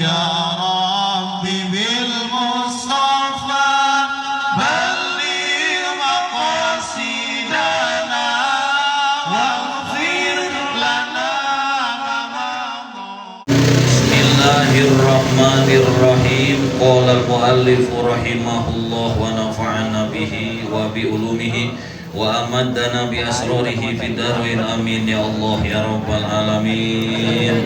Ya Rabbi bil Mustafa balligh maqasidana waghfir lana ma madha. Bismillahirrahmanirrahim. Qala al-muallif rahimahullah wa nafa'ana bihi wa bi ulumihi wa amaddana bi asrarihi fid dharain, amin ya Allah ya rabbal alamin.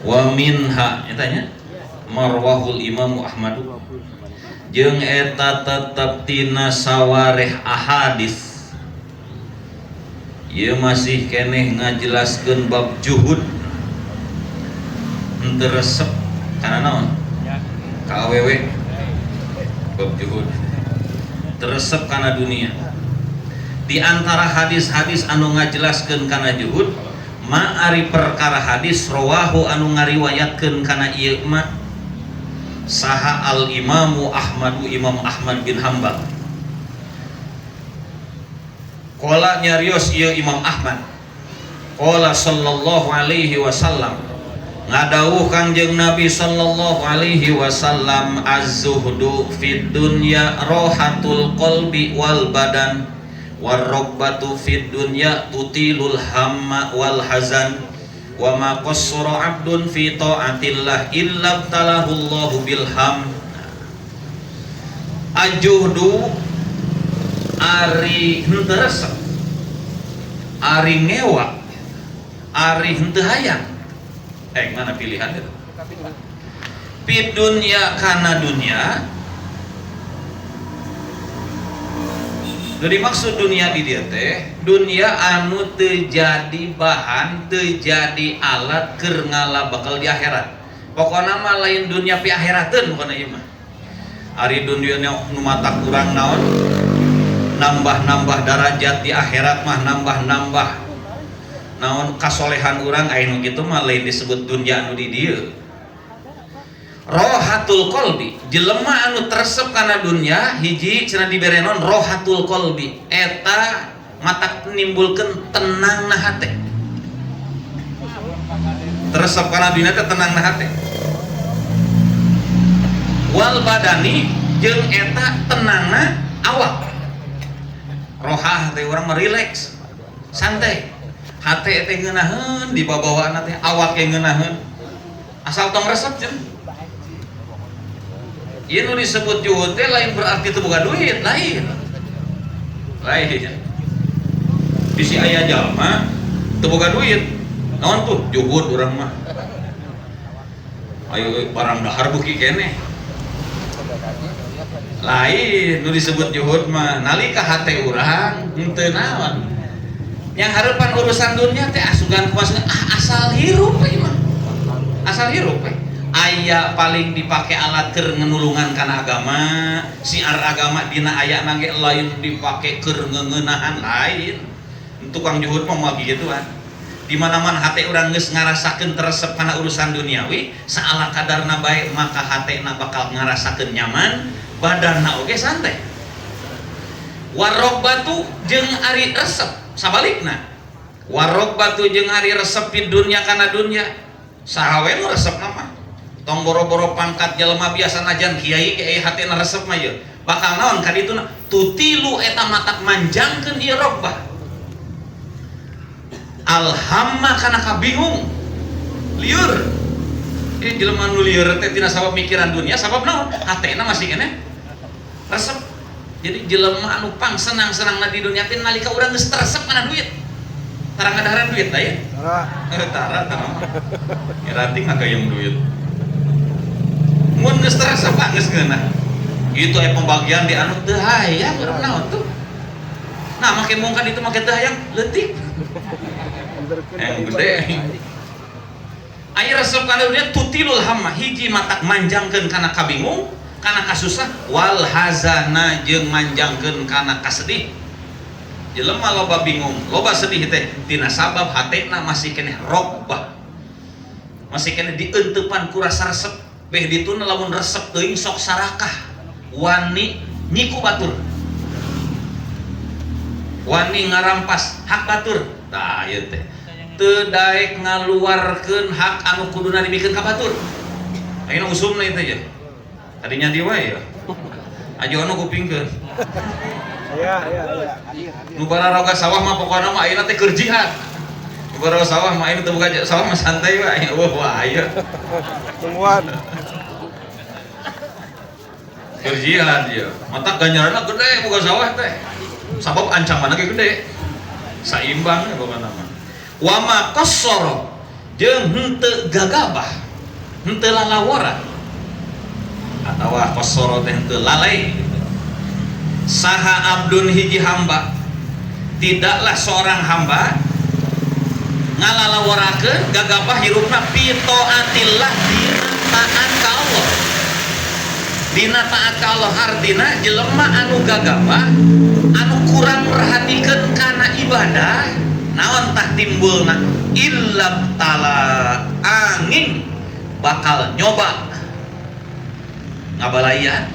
Wa minha eta nya marwahul Imam Ahmad, jeung eta tetep tina sawareh ahadis. Ieu masih keneh ngajelaskeun bab juhud, henteu resep kana naon ka awewe. Bab juhud, resep kana dunia. Di antara hadis-hadis anu ngajelaskeun kana juhud, ma ari perkara hadis rawahu anu ngariwayatkeun kana ieu ma saha al Imamu Ahmadu, Imam Ahmad bin Hambal. Qala, nyarios ieu Imam Ahmad, qala sallallahu alaihi wasallam, ngadawuh Kangjeng Nabi sallallahu alaihi wasallam, az-zuhdu fid dunya rohatul qalbi wal badan, warrogbatu fid dunya tutilul hamma wal hazan, wa ma qassara abdun fi ta'atillah illa ibtalahullahu bil ham. Ajuhdu ari henteu resep, ari ngewa, ari henteu hayang, mana pilihan itu? Fid dunya kana dunya. Jadi maksud dunia di dia teh dunia anu teu jadi bahan, teu jadi alat keur ngala bakal di akhirat. Pokokna mah lain dunia pi akhirateun, pokokna ieu mah. Ari dunia nu mata kurang naon? Nambah-nambah darajat di akhirat mah, nambah-nambah naon kasolehan urang, aya nu kitu mah lain disebut dunia anu di dieu. Rohatul qalbi, jelema anu teresep kana dunia, hiji cenah dibere naon? Rohatul qalbi, eta matak nimbulkeun tenang na hate. Teresep kana dunia teh tenang na hate. Wal badani, jeung eta tenangna awak. Rohah teh urang mah rileks, santai, hate teh ngeunaheun dibabawaanna teh, awak ge ngeunaheun, asal tong resep cenah. Ieu nu disebut juhud teh lain berarti teu boga duit, lain. Lain. Bisi aya jalma teu boga duit. Naon tuh? Juhud urang mah. Ayo barang dahar beuki keneh. Lain nu disebut juhud mah nalika hate urang henteu naon. Yang harapan urusan dunia teh asugan kuasa, ah asal hirup we mah. Asal hirup we. Aya paling dipake alat keur ngenulungan kana agama, siar agama dina aya ge lain dipake keur ngeuneunahan, lain. Tukang juhud mah moal gituan. Di mana-mana hate urang geus ngarasakeun teresep kana urusan duniawi, saala kadarna bae, maka hatena bakal ngarasakeun nyaman, badanna oge santai. Warogbatu jeung ari resep sabalikna. Warogbatu jeung ari resep di dunya kana dunya. Saha we nu resep mah? Tong boro-boro pangkat jelema biasa, najan kiai ge hatena resep mah ieu. Bakal naon ka dituna? Tutilu, eta matak manjangkeun ieu rogbah. Alhamma kana kabingung. Lieur. Ieu jelema nu lieur teh tina sabab mikiran dunia, sabab naon? Hatena masih keneh resep. Jadi jelema anu pang senang-senangna di dunia teh nalika urang geus teresep kana duit. Tara ngadaharan duit da ya? Tara. Tara, tara mah. Rating ngagayung duit. Mun geus teresep ah geus ngeunah. Itu aya pembagian di anu teu hayang urang, naon tuh? Nah, make mungkan itu make teu hayang leutik. Yang gede. Aya resep kana dunia tutilul hamma, hiji matak manjangkeun kana kabingung, kana kasusah, wal hazana jeung manjangkeun kana kasedih. Jelema loba bingung, loba sedih teh tina sabab hatena masih keneh rogbah. Masih keneh dientepan ku rasa resep. Beh dituna lamun resep teuing sok sarakah, wani nyiku batur, wani ngarampas hak batur. Tah ieu teh. Teu daek ngaluarkeun hak anu kuduna dibikeun ka batur. Ayeuna usumna itu ya. Tadinya di wae ya. Aja anu kupingkeun. Iya, iya, iya. Nu bararoga sawah mah pokona mah ayeuna teh keur jihad. Nu bararoga sawah mah ayeuna teu boga sawah mah santai wae. Wah, wah aya. Tungguan. Keur jihad ya. Matak ganjaranna gede boga sawah teh. Sabab ancamanna ge gede. Saimbang ya pokona mah. Wa ma qassara jeung henteu gagabah, henteu lalawora. Atawa qassara teh henteu lalai gitu. Saha abdun hiji hamba, tidaklah seorang hamba ngalalaworakeun gagabah hirupna fi taatillah dina taat ka Allah. Dina taat ka Allah artina jelema anu gagabah anu kurang merhatikeun kana ibadah naon tah timbulna illa tala angin bakal nyoba ngabalaian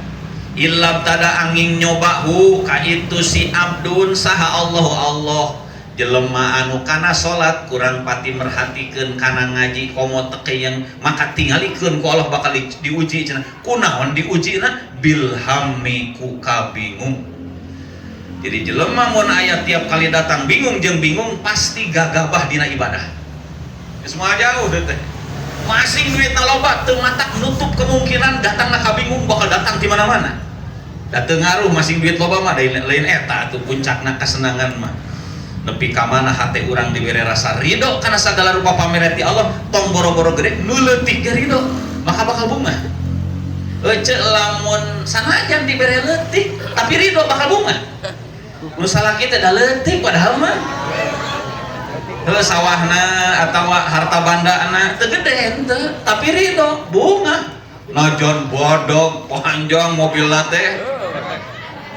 illa tada angin nyoba hu ka itu si abdun saha Allah Allah jelema anu kana salat kurang pati merhatikeun kana ngaji komo teu maka tingalikeun ku Allah bakal diuji cenah kunaon diujina bilhammi ku kabingung. Jadi jelema mun aya tiap kali datang bingung jeung bingung pasti gagabah dina ibadah. Geus moal jauh teh. Masing duitna loba teu matak nutup kemungkinan datangna kabingung bakal datang di mana-mana. Da teu ngaruh masing duit loba mah lain eta atuh puncakna kasenangan mah. Nepi ka mana hate urang dibere rasa ridho kana sagala rupa pamere ti Allah tong boro-boro gede nu leutik ge ridho maka bakal bungah. Ece lamun sanajan dibere leutik tapi ridho bakal bungah. Nu salah kita da leutik padahal mah heuh sawahna atawa harta bandana teu gede henteu tapi ridho bungah. Najan bodog panjang mobilna teh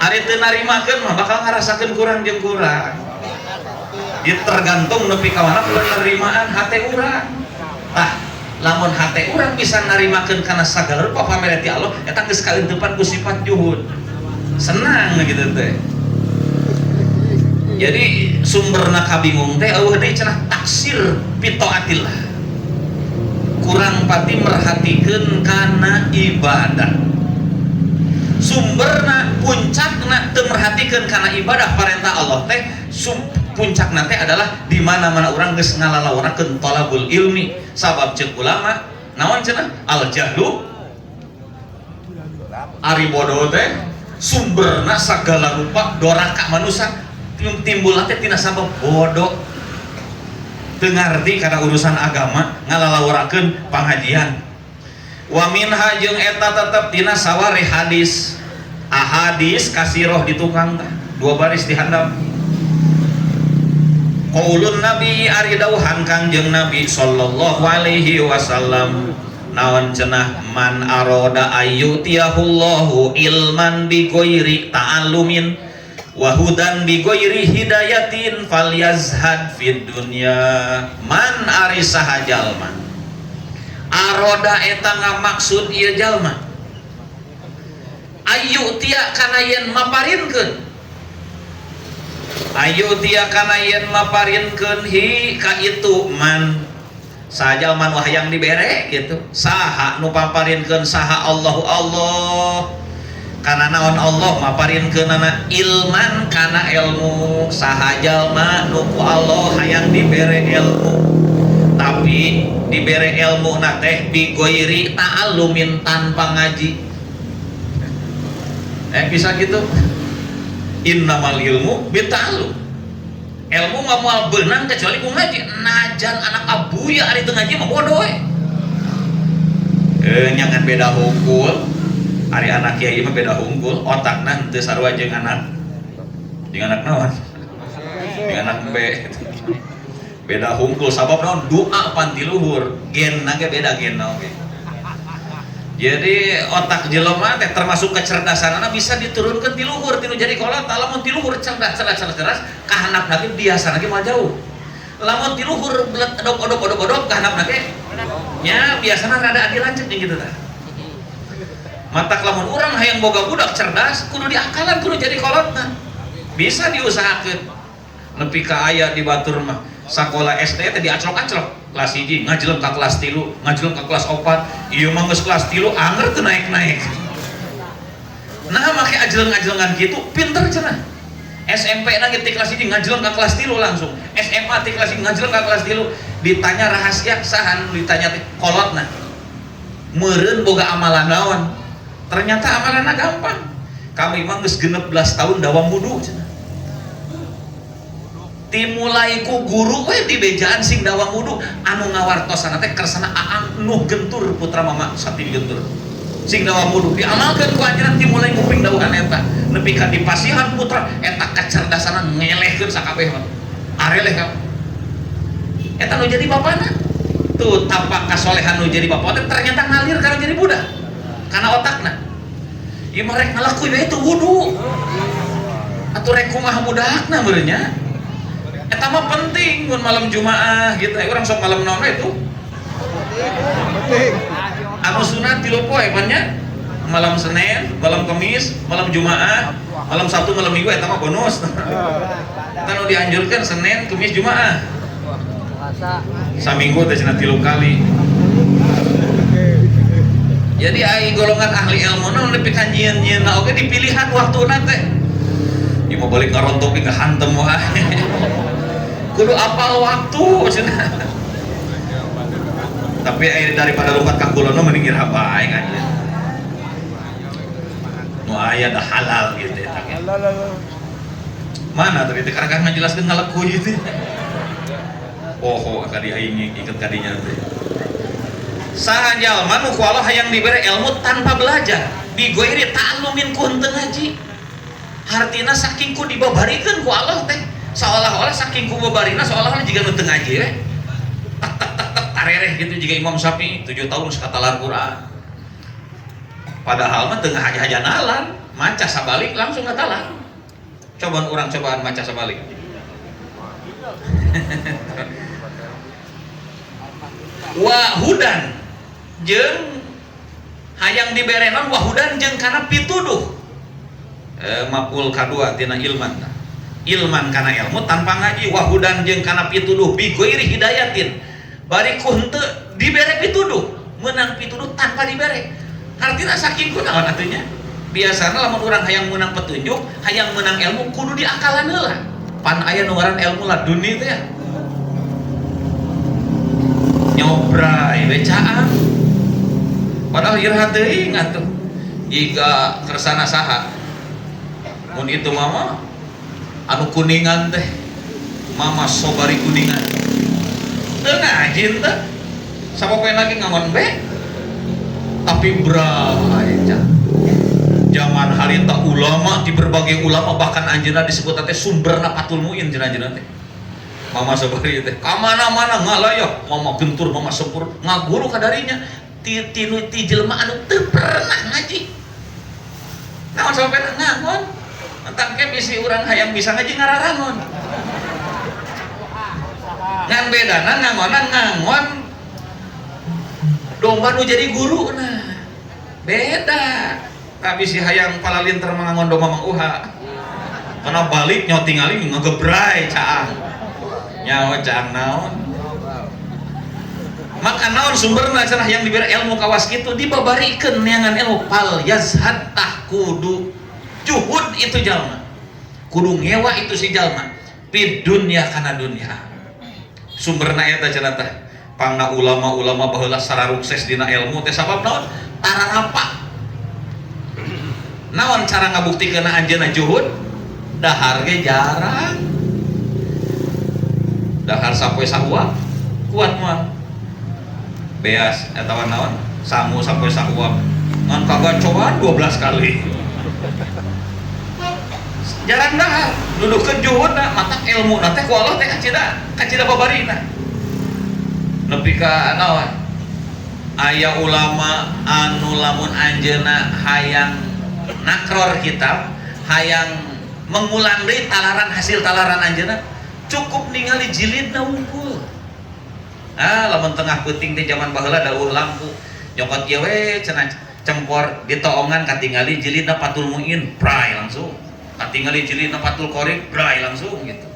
ari teu narimakeun mah bakal ngarasakeun kurang jeung kurang. Jadi tergantung nepi ka mana penerimaan hate urang. Tah lamun hate urang bisa narimakeun kana sagala rupa pamere ti Allah eta geus kaeuntepan ku sifat juhud. Senang gitu teh. Jadi sumberna kabingung teh eueuh deui cenah taksir fi taatillah. Kurang pati merhatikeun kana ibadah. Sumberna puncakna teu merhatikeun kana ibadah parentah Allah teh puncakna teh adalah di mana-mana urang geus ngalalaworakeun talabul ilmi. Sabab ceuk ulama naon cenah al jahlu ari bodoh teh sumberna sagala rupa doraka manusia timbul teh tina sabab bodoh teu ngarti kana urusan agama ngalalaworakeun pangajian. Wa minha jeung eta tetep tina sawari hadis ahadis kasiroh di tukang tah dua baris di handap. Qaulun nabi ari dawuhan Kangjeng Nabi sallallahu alaihi wasallam naon cenah man aroda ayyutiyahullahu ilman bi ghairi ta'allumin wa hudan bi ghairi hidayatin falyazhad fid dunya. Man ari saha jalma aroda eta ngamaksud ieu jalma ayyutiya kana yen maparinkeun ayo tia kana yen maparinkeun hi ka itu man sajalman wah yang dibere gitu saha nu paparinkeun saha Allahu Allah kana naon Allah maparinkeunana ilman kana ilmu saha jalma nu ku Allah hayang dibere ilmu tapi dibere ilmu na teh bi ghairi ta'allumin tanpa ngaji bisa gitu. Innamal ilmu bita'allum. Ilmu mah moal beunang kecuali ku ngaji. Najan anak abuya ari teu ngaji mah bodoh we. Nyangan beda hungkul. Ari anak kiai mah beda hungkul, otakna henteu sarua jeung anak naon? Jeung anak B. Beda hungkul sabab naon? Doa pan ti luhur, genna ge beda genna oge. Jadi otak jelema teh termasuk kecerdasanana bisa diturunkan ti luhur tinu jadi kolot. Lamun ti luhur cerdas cerdas cerdas cerdas kahandapna ge biasana ge moal jauh. Lamun ti luhur belet odok odok odok odok kahandapna ge nya biasana rada adi lanceuk jeung kitu tah. Matak lamun urang hayang boga budak cerdas kudu diakalan kudu jadi kolotna. Bisa diusahakeun. Nepi ka aya di batur mah Sakola SD teh diaclok-aclok kelas 1 ngajeleng ka kelas 3, ngajeleng ka kelas 4. Ieu mah geus kelas 3 anger teu naik-naik. Nah make ajeleng-ajelengan kitu pinter cenah. SMP na ti kelas 1 ngajeleng ka kelas 3 langsung. SMA ti kelas 1 ngajeleng ka kelas 3. Ditanya rahasia saha nu ditanya teh kolotna. Meureun boga amalan naon? Ternyata amalanna gampang. Kami mah geus 16 tahun dawam wudu cenah. Dimulai ku guru we di bejaan sing dawam wudu anu ngawartosanna teh kersana Aang Nuh Gentur putra Mama Sati Gentur. Sing dawam wudu diamalkeun ku anjeunna dimulai nguping dawuhan eta nepi ka dipasihan putra eta kecerdasanna ngelehkeun sakabeh mah. Areleh ka. Eta nu jadi bapana. Tuh tapak kasolehan nu jadi bapak teh ternyata ngalir kana jadi budak. Kana otakna. Ieu mah rek ngalaku we itu wudu. Atuh rek kumaha budakna meureun nya. Eta mah penting mun malam Jumaah gitu. Urang sok malam naon we itu? Penting. Anu sunat 3 poe pan nya. Malam Senin, malam Kamis, malam Jumaah, malam Sabtu, malam Minggu eta mah bonus. Eta nu dianjurkan Senin, Kamis, Jumaah. Saminggu teh cenah 3 kali. Jadi ai golongan ahli ilmu na nepi ka nyieun-nyieunna oge dipilihan waktuna teh. Ieu mah balik ngarontok ge ngahantem wae. Kudu apal waktu cenah. Tapi ai daripada lompat ka kulon mah mending iraha bae anjeun. Nu aya da halal gitu eta ge. Halal. Mana tadi teh karek ngajelaskeun ngaleku gitu. Poho ka di aing iket ka dinya teh. Saha jalma nu ku Allah hayang dibere ilmu tanpa belajar, bigoiri ta'allumin ku henteu ngaji. Hartina saking ku dibabarikeun ku Allah teh, seolah-olah saking ku babarina seolah-olah jiga nu teu ngaji we. Tak tak tak tak tarereh gitu jiga Imam Syafi'i 7 tahun sakatalar Quran. Padahal mah teu ngahaja-haja nalar, maca sabalik langsung ngatalar. Cobaan urang cobaan maca sabalik. Wahudan jeung hayang dibere naon wahudan jeung kana pituduh. Mapul kadua tina ilman. Ilman kana ilmu tanpa ngaji, wahudan jeung kana pituduh bi ghairi hidayatin. Bari ku henteu dibere pituduh, meunang pituduh tanpa dibere. Hartina saking ku naon atuh nya? Biasana lamun urang hayang meunang petunjuk, hayang meunang ilmu kudu diakalan heula. Pan aya nu ngaran ilmu laduni teh ya. Nyobrai we caang. Padahal iraha teuing atuh. Jika kersana saha? Mun itu mama anu kuningan teh. Mama Sobari kuningan. Teu ngajin teh. Sapopoe lagi ngangon be. Tapi bray cah. Zaman harita ulama di berbagai ulama bahkan anjeunna disebut teh sumberna Fathul Muin cenah-cenah teh. Mama Sobari teh ka mana-mana ngalayak, mama gentur, mama sempur, ngaguru kadarinya ti tinu ti jelema anu teu pernah ngaji. Naon sampe ngangon? Entar ke bisi urang hayang bisa ngaji ngararangon. Ngan bedana ngangonan ngangon domba nu jadi guru nah. Beda. Tapi si hayang palalinter mangangon domba Mang Uha. Karena balik nyo tingali ngegebrai caang. Nyawa caang naon. Maka naon sumberna cenah yang diberi ilmu kawas kitu dibabarikeun neangan ilmu pal yazhad tah kudu juhud itu jalma. Kudu ngewa itu si jalma. Fid dunya kana dunya. Sumberna eta cenah teh pangna ulama-ulama baheula sararukses dina ilmu teh sabab naon? Tararapa. Naon cara ngabuktikeun anjeunna juhud? Dahar ge jarang. Dahar sapoe sahuap kuat moal. Beas atawa naon? Sangu sapoe sahuap. Ngan kagacoan 12 kali. Jarang dahar, nuduhkeun juhudna, matak ilmuna teh ku Allah teh kacida babarina. Nepi ka naon? Aya ulama anu lamun anjeunna hayang nakror kitab, hayang mengulang deui talaran hasil talaran anjeunna, cukup ningali jilidna wungkul. Ah, lamun tengah peuting teh zaman baheula dawuh lampu. Nyokot ieu we cenah cempor ditoongan katingali jilidna Fathul Muin, bray langsung. Katingali jilidna Fathul Qorib, bray langsung gitu.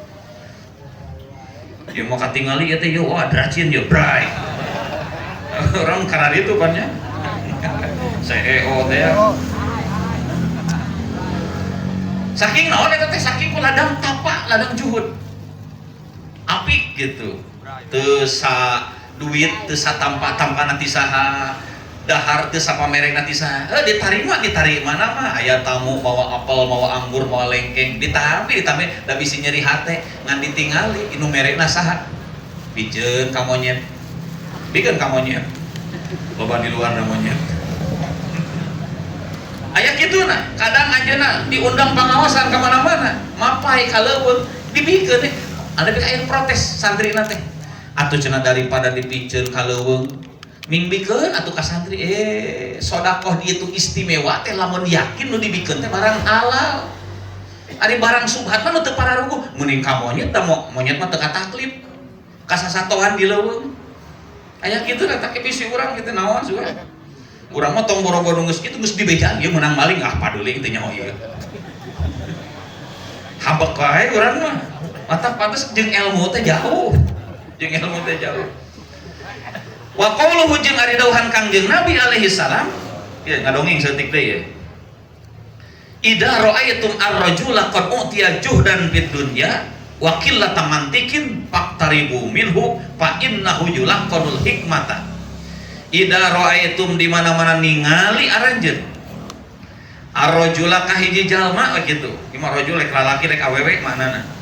Ieu mah katingali ieu teh ieu wah dracin ieu bray. Orang karena itu kan ya. CEO teh ya. Saking naon eta teh saking ku ladang tapa, ladang juhud. Apik gitu. Teu sa duit teu satampa-tampana ti saha, dahar teu sapamerengna ti saha. Heuh ditarima ditarima mah aya tamu mawa apel, mawa anggur, mawa lengkeng, ditampi ditampi da bisi nyeri hate ngan ditingali nu merekna saha. Piceun ka monyet. Bikeun ka monyet. Loba di luar da monyet. Aya kitu nah, kadang anjeunna diundang pangaosan ka mana-mana, mapai ka leuweung, dibikeun teh. Ada bika aya protes santrina teh. Atuh cenah daripada dipiceun ka leuweung, ming bikeun atuh ka santri sodakoh dieu istimewa teh lamun yakin nu dibikeun teh barang halal. Ari barang subhat mah nu teu pararuguh, mending ka monyet da monyet mah teu kataklif. Kasasatohan di leuweung. Aya kitu da teh bisi urang kitu naon sih urang. Urang mah tong boro-boro geus kitu geus dibejaan ieu meunang maling ah paduli teu nyaho ieu. Habek wae urang mah. Mata pantes jeung ilmu teh jauh. Jeung ilmu teh jauh. Wa qauluhu jeung ari dawuhan Kangjeng Nabi alaihi salam, ieu ngadongeng saeutik deui ye. Idza ra'aitum ar-rajula qad utiya juhdan fid dunya wa qillata mantikin faqtaribu minhu fa innahu yulaqanul hikmata. Idza ra'aitum di mana-mana ningali aranjeun ar-rajula ka hiji jalma kitu. Ieu mah rajul rek lalaki rek awewe maknana.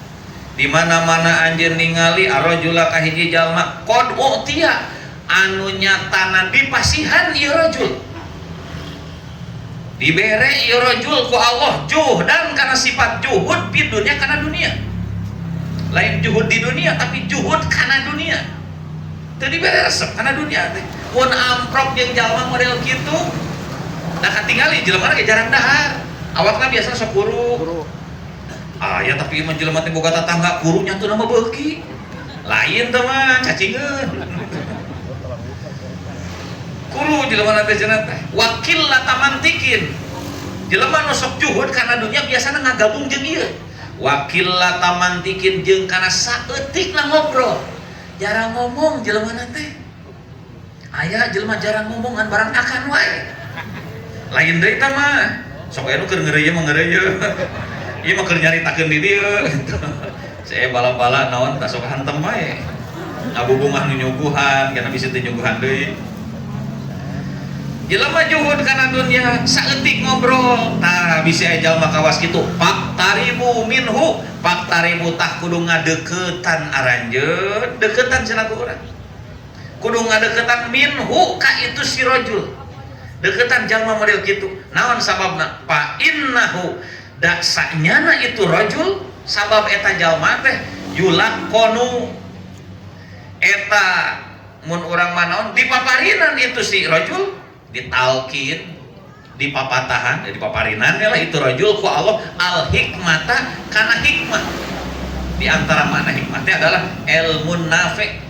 Di mana-mana anjeun ningali ar-rajula ka hiji jalma qad utiya anu nyatana dipasihan ieu rajul. Dibere ieu rajul ku Allah juhdan kana sifat juhud di dunia kana dunia. Lain juhud di dunia tapi juhud kana dunia. Teu dibere resep kana dunia teh. Mun amprok jeung jalma model kitu da katingali jelema ge jarang dahar. Awakna biasa sok kuru. Ah ya tapi mah jelema teh boga tatangga kurunya tuh nama beuki. Lain teh mah cacingeun. Kuru jelema teh cenah teh. Wakil latamantikin. Jelema nu sok juhud kana dunia biasana ngagabung jeung ieu. Wakil latamantikin jeung kana saeutikna ngobrol. Jarang ngomong jelema teh. Aya jelema jarang ngomong ngan barang akan wae. Lain deui tah mah. Sok aya nu keur ngeureuyeuh mah ngeureuyeuh. Ieu mah keur nyaritakeun di dieu. Saya bala-bala naon tah sok hantem wae. Ngabubungah nu nyuguhan, kana bisi teu nyuguhan deui. Jelema juhud kana dunia saeutik ngobrol. Tah bisi aya jalma kawas kitu, faqtaribu minhu, faqtaribu tah kudu ngadeukeutan aranjeun, deuketan cenah ku urang. Kudu ngadeukeutan minhu ka itu si rajul. Deukeutan jalma model kitu. Naon sababna? Fa innahu da sanyana itu rajul sabab eta jalma teh yulaqonu eta mun urang mah naon dipaparinan itu si rajul ditalkin dipapatahan dipaparinan lah itu rajul ku Allah al hikmata kana hikmah. Di antara makna hikmah teh adalah ilmu nafi.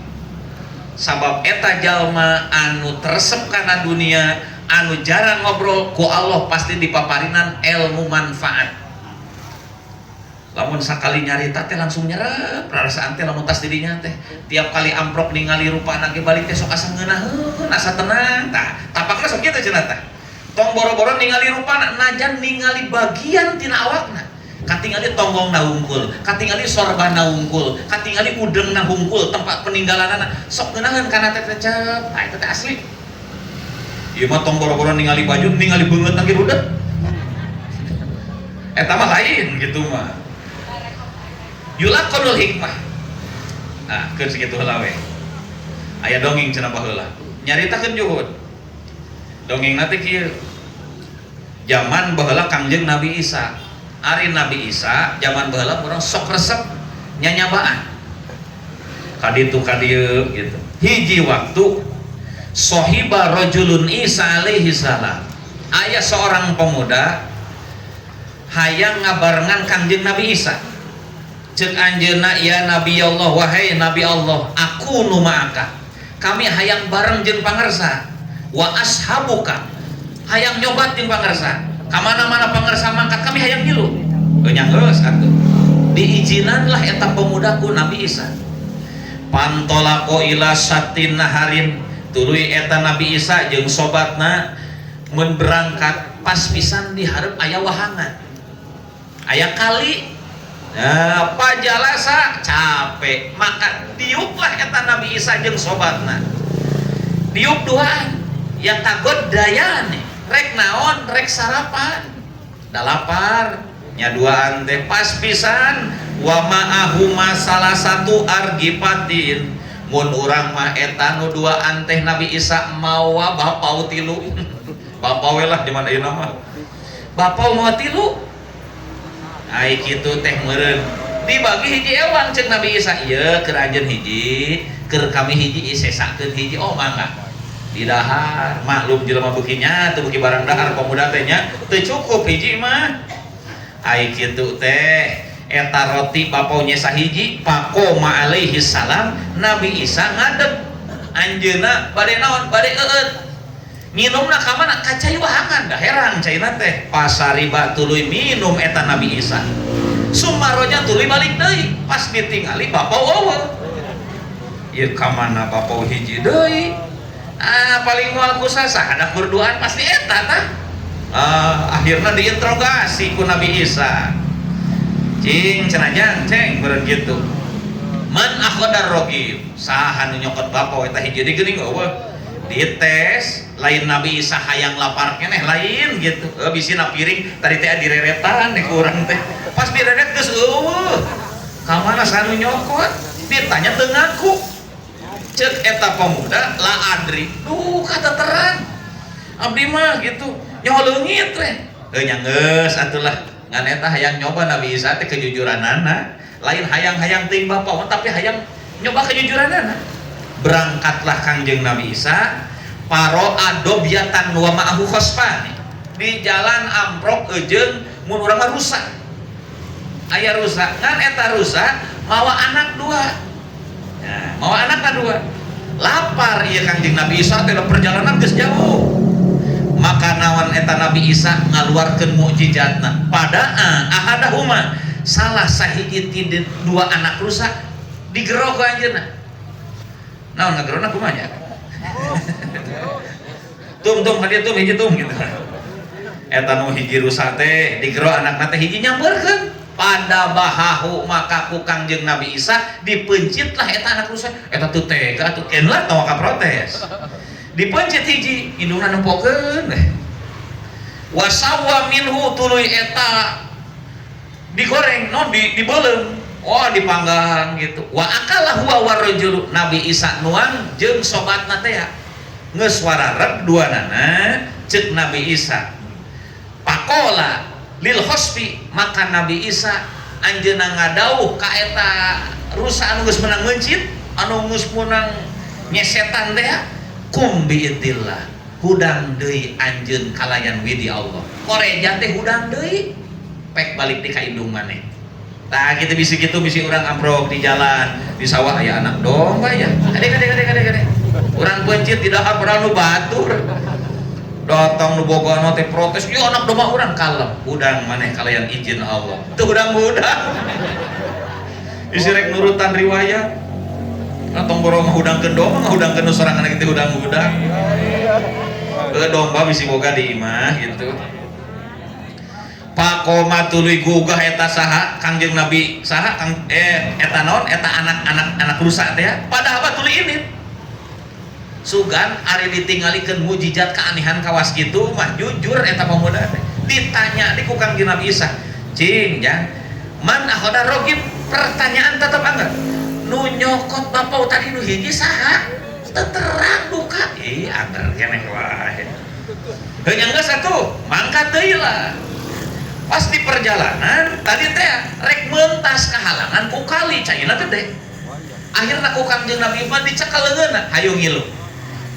Sabab eta jalma anu teresep kana dunia anu jarang ngobrol ku Allah pasti dipaparinan ilmu manfaat. Lamun sakali nyarita teh langsung nyerep rarasaan teh lamun tas didinya teh tiap kali amprok ningali rupana ge balik teh sok asa ngeunaheun asa tenang tah tapakna sok kitu cenah tah tong boro-boro ningali rupana najan ningali bagian tina awakna katingali tonggongna hungkul katingali sorbana hungkul katingali udengna hungkul tempat peninggalanana sok ngeunaheun kana teh cep tah eta teh asli ieu mah tong boro-boro ningali baju ningali beungeutna ge rudet eta mah lain gitu mah yulaqanul hikmah. Nah, keur sakitu heula we. Aya dongeng cenah baheula. Nyaritakeun juhud. Dongengna teh kieu. Zaman baheula Kangjeng Nabi Isa. Ari Nabi Isa zaman baheula urang sok resep nyanyabaan. Ka ditu ka dieu gitu. Hiji waktu sohiba rajulun Isa alaihi salam. Aya seorang pemuda hayang ngabarengan Kangjeng Nabi Isa. Cek anjeunna ya Nabi Allah wahai Nabi Allah aku nu ma'aka kami hayang bareng jeung pangersa wa ashabuka hayang nyobat jeung pangersa ka mana-mana pangersa mangkat kami hayang ngilu nya geus atuh diizinanlah eta pemuda ku Nabi Isa. Pantolaqo ila satin naharin, tuluy eta Nabi Isa jeung sobatna mun berangkat pas pisan di hareup aya wahangan, aya kali. Nah, pajalasa capek, maka diuklah eta Nabi Isa jeung sobatna. Diuk duaan, yang takut dayane, rek naon, rek sarapan. Da lapar, nya duaan teh pas pisan wa ma'ahuma salah satu argipatin. Mun urang mah eta nu duaan teh Nabi Isa mawa bapau tilu. Bapau we lah di mana ayeuna mah. Bapau mawa tilu. Ai kitu teh meureun dibagi hiji ewang ceuk Nabi Isa, ieu keur anjeun hiji, keur kami hiji, sesakeun hiji. Oh mangga didahar, maklum jelema beuki nya teu beuki barang dahar pemuda teh nya teu cukup hiji mah. Ai kitu teh eta roti bapau nyesa hiji, faqoma alaihi salam, Nabi Isa ngadeg anjeunna bade naon, bade eueut minumna ka mana, ka cai wahangan. Da herang caina teh, pasariba tuluy minum eta Nabi Isa, sumaroja tuluy balik deui. Pas ditingali bapau eueuh, ieu ka mana bapau hiji deui? Ah, paling moal ku saha da berduaan pasti eta tah. Ah, akhirna diinterogasi ku Nabi Isa. Cing cenah jang ceng meureun kitu, man akhodar rogib, saha nu nyokot bapau eta hiji deui geuning eueuh. Dites lain Nabi Isa hayang lapar keneh lain gitu, bisina piring tadi teh direretan di kurang teh, pas direret geus eueuh, ka mana sanu nyokot? Ditanya teu ngaku. Ceuk eta pemuda, la adri, duh kata terang abdi mah gitu, nyaho leungit teh. Heuh nya geus atulah, ngan eta hayang nyoba Nabi Isa teh kejujuranana, lain hayang-hayang teuing bapak tapi hayang nyoba kejujuranana. Berangkatlah Kangjeng Nabi Isa, paroa dobyatan wa ma'ahu khosfani, di jalan amprok eujeung mun urang mah rusa, aya rusa, ngan eta rusa mawa anak dua. Nah, mawa anak dua, lapar ieu Kangjeng Nabi Isa teh, perjalanan geus jauh. Maka nawan eta Nabi Isa ngaluarkeun mukjizatna, padaa ahadahuma, salah sahiji ti dua anak rusa digero ku anjeunna. Naon ngagerona kumaha nya? Tum tum hadieu tum hiji tum gitu. Eta nu hiji rusa teh digero anakna teh hiji, nyamperkeun pada bahahu, maka ku Kangjeng Nabi Isa dipencitlah eta anak rusa. Eta teu tega atuh, keun lah tong ka protes. Dipencit hiji, indungna nempokeun. Wasawa minhu, tuluy eta digoreng non di dibeuleum. Oh dipanggang gitu. Wa akala huwa warajulu, Nabi Isa nuang jeung sobatna teh geus warareg duanana. Ceuk Nabi Isa, pakola lil khosfi, maka Nabi Isa anjeunna ngadauh ka eta rusa anu geus meunang meuncit, anu geus meunang nyesetan teh, kum biidillah, hudang deui anjeun kalayan widi Allah, koreja teh hudang deui, pek balik di ka indung maneh. Tah gitu, bisi gitu, bisi urang amprok di jalan, di sawah aya anak domba ya. Kade kade kade kade kade. Urang pencit di dahar padahal nu batur. Datang nu bogana teh protes, "Ieu anak domba urang." Kalem, hudang maneh kalayan izin Allah. Teu hudang-hudang. Bisi rek nurutan riwayat. Nah, tong boro ngahudangkeun domba, ngahudangkeun nu sorangan kitu hudang-hudang. Ke domba bisi boga di imah gitu. Pakoma tuluy gugah eta saha Kangjeng Nabi saha kang eta naon eta anak-anak anak rusa teh ya. Padahal apa tuluy ini sugan ari ditinggalikeun mujizat keanehan kawas kitu mah jujur eta pemuda teh. Ditanya di ku Kangjeng Nabi Isa, cing jang, man akhoda rogib, pertanyaan tetep anggar, nu nyokot bapau tadi nu hiji saha? Teu terang duka. Ih anggar keneh wae. Heuh nya geus atuh mangkat deui lah. Pas di perjalanan tadi teh rek mentas kehalangan ku kali, caina gede. Akhirna ku Kangjeng Nabi mah dicekel leungeunna, hayu ngilu.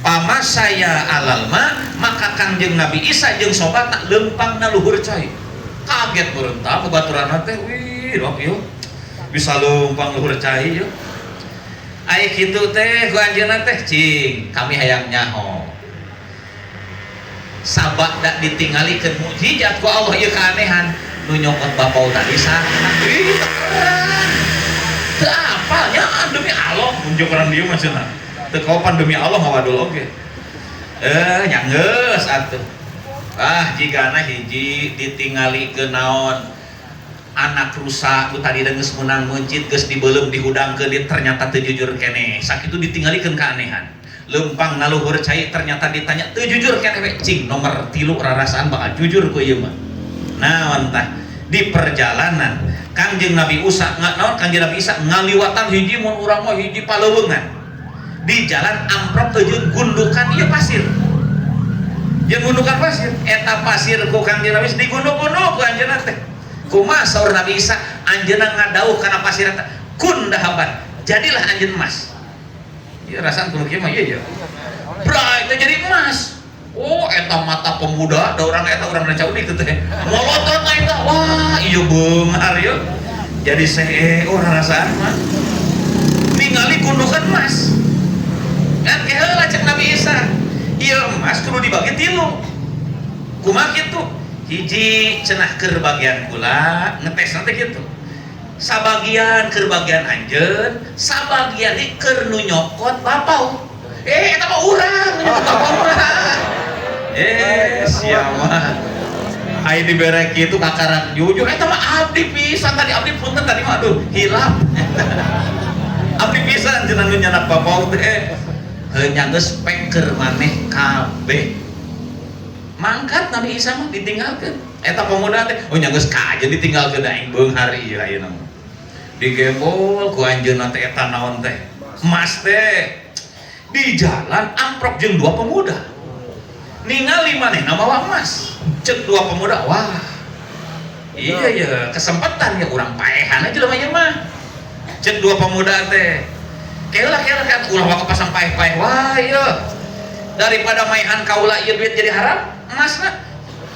Pamasaya alal ma, maka Kangjeng Nabi Isa jeung sobatna leumpangna luhur cai. Kaget meureun tah babaturanna teh, wih rok ieu bisa leumpang luhur cai ieu. Ai kitu teh ku anjeunna teh, cing kami hayang nyaho, sabada ditinggalikeun mukjizat ku Allah ieu keanehan, nu nyokot bapau tadi saha? Ih terang teu. Apal nya demi Allah munjuk orang dieu mah cenah. Teu kaopan demi Allah ngawadul oge. Nya geus atuh. Ah jigana hiji ditingali ke naon anak rusa ku tadi geus meunang meuncit geus dibeuleum dihudangkeun dia ternyata teu jujur keneh. Sakitu ditinggalikeun keanehan. Lempang naluhur cai ternyata ditanya teu jujur keneh we cing nomor 3 rarasaan bakal jujur ku ieu mah. Naon tah di perjalanan Kangjeng Nabi Usa naon Kangjeng Nabi Isa ngaliwatan hiji mun urang mah hiji paleuweungan. Di jalan amprok jeung gundukan ieu pasir. Jeung gundukan pasir eta pasir ku Kangjeng Nabi digunduk-gunduk ku anjeunna teh. Kumaha saur Nabi Isa anjeunna ngadauh kana pasir eta kun dahaban jadilah anjeun emas. Ieu rasaan kudu kieu mah ieu ya. Bray teh jadi emas. Oh eta mata pemuda da urang eta urang Rancaudik teh. Molotot eta wah ieu beunghar ieu. Jadi see urang rasaan mah ningali gundukan emas. Kan ke heula cek Nabi Isa. Ieu emas kudu dibagi tilu. Kumaha kitu? Hiji cenah keur bagian kula ngetes nanti kitu. Sabagian keur bagian anjeun, sabagian di keur nu nyokot bapau. Eta mah urang, nyokot bapau urang. Siapa? Ai dibere kitu kakarak jujur eta mah abdi pisan tadi abdi punten tadi mah aduh hilap. Abdi pisan cenah nu nyanak bapau teh. Heuh nya geus pek keur maneh kabeh. Mangkat Nabi Isa mah ditinggalkeun. Eta pemuda teh oh nya geus kajeun ditinggalkeun aing beunghar ieu ayeuna mah. Digembol ku anjeunna teh eta naon teh? Emas teh. Di jalan amprok jeung dua pemuda. Ningali manehna mawa emas. Cek dua pemuda, wah. Iya ya, kesempatan ya urang paehan aja jelema ieu mah. Cek dua pemuda teh. Keula keula kan ulah waka pasang paeh-paeh. Wah ieu. Daripada maehan kaula ieu duit jadi haram, emasna.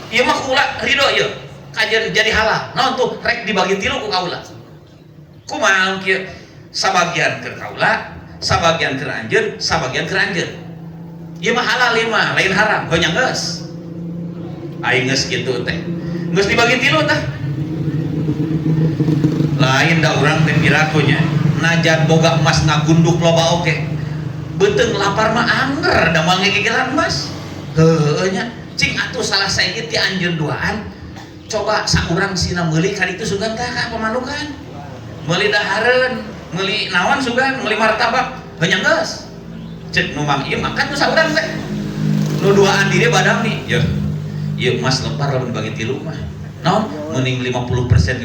Ieu mah kula ridho ieu. Kajian jadi halal. Naon tuh rek dibagi tilu ku kaula. Kumaha kieu? Sabagian keur kaula, sabagian keur anjeun, sabagian keur anjeun. Ieu mah halal ieu mah, lain haram. Heuh nya geus. Aing geus kitu teh. Geus dibagi tilu tah. Lain da urang teh pirakunya. Najan boga emas ngagunduk loba oge. Beuteung lapar mah anger da moal ngegegelan emas. Heueuh nya. Cing atuh salah saeutik ti anjeun duaan. Coba saurang sina meuli ka ditu sugan tah ka pamanukan. Meuli dahareun, meuli naon sugan, meuli martabak. Heuh nya geus. Cek nu mang ieu makan nu saurang teh. Nu duaan diri badami. Yeuh. Ieu emas lempar lamun dibagi tilu mah. Naon? Mending 50% 50%.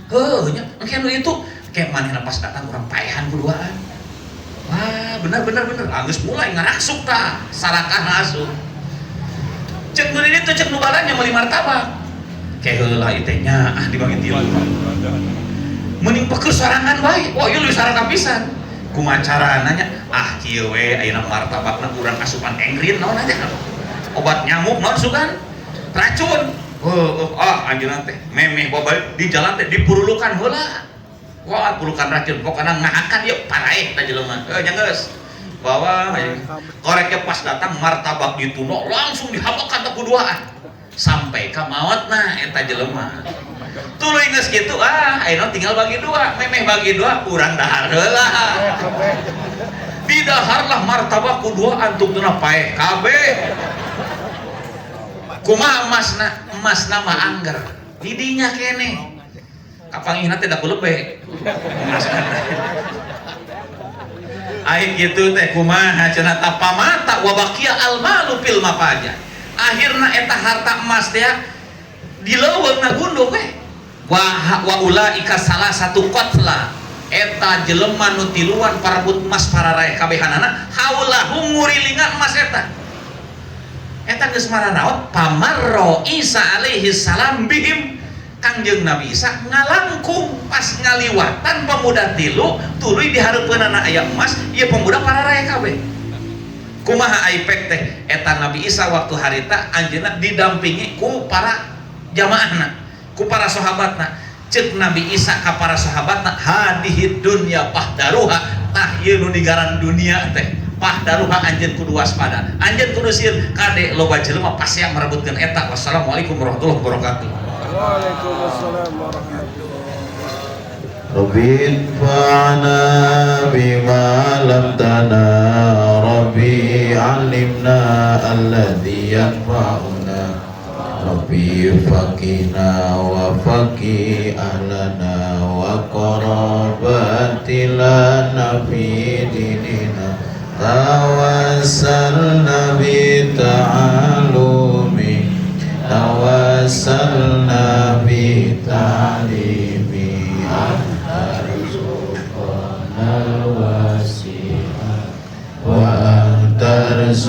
Heuh nya, engke nu itu kayak manehna pas datang urang paehan ku duaan. Wah, bener bener bener. Ah, geus mulai ngaraksuk tah, sarakah asup. Cek nu di ditu cek nu balanya meuli martabak. Ke heula ieu teh nya ah dibagi tilu. Mending peker sorangan bae. Wah, ieu leuwih sarakah pisan. Kumaha carana nya? Ah kieu we ayeuna martabakna urang asupan engrin naon aja. Obat nyamuk naon sugan? Racun. Heuh, ah anjeunna teh memeh bawa balik di jalan teh dipurulukan heula. Wah, pulukan racun pokona ngahakan ieu paraeh tah jelema. Heuh nya geus. Bawa koreknya pas datang martabak dituna langsung dihabakan teh kuduaan. Sampai ka maotna eta jelema. Tuluy geus kitu ah ayeuna tinggal bagi dua, memeh bagi dua urang dahar heula. Didaharlah martabak kuduaan tungtuna paeh kabeh. Kumaha emasna? Emasna mah angger. Didinya keneh. Kapangihna teh da kulebe. Emasna. Aing kitu teh kumaha cenah tapamata wa baqiya al malu fil mafaja. Akhirna eta harta emas teh di leuweung ngagunduk we. Wa ulaika salah satu qatla. Eta jelema nu tiluan parebut emas pararaeh kabehanana haulahum ngurilingan emas eta. Eta geus mararaot pamarro Isa alaihi salam bihim. Kangjeng Nabi Isa ngalangkung pas ngaliwatan pemuda tilu tuluy dihareupeunana aya emas ieu pemuda pararaeh kabeh. Kumaha aipek teh eta Nabi Isa waktu harita anjeunna didampingi ku para jamaahna, ku para sahabatna. Ceuk Nabi Isa ka para sahabatna hadihid dunya pahdaruha tah ieu nu digaran dunia teh pahdaruha anjeun kudu waspada anjeun kudu sieun kade loba jelema pasti yang merebutkeun eta. Wassalamualaikum warahmatullahi wabarakatuh. Waalaikumsalam warahmatullahi wabarakatuh. Rabbi idfa'na bima 'allamtana. Rabbi 'allimna alladhi yanfa'una. Rabbi faqina wa faqi ahlana wa qarabati lana fi dinina. Tawassalna bi ta'alumi, tawassalna bi ta'limi, antarzuqana wasi'a wa antarzuqal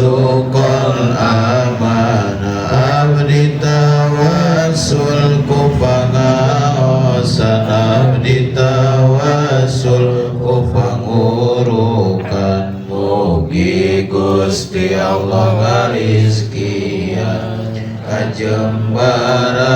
amana. Abdi tawassul ku pangaosan, abdi tawassul ku pangurukan. Mugi Gusti Allah ngarizkian kajembaran.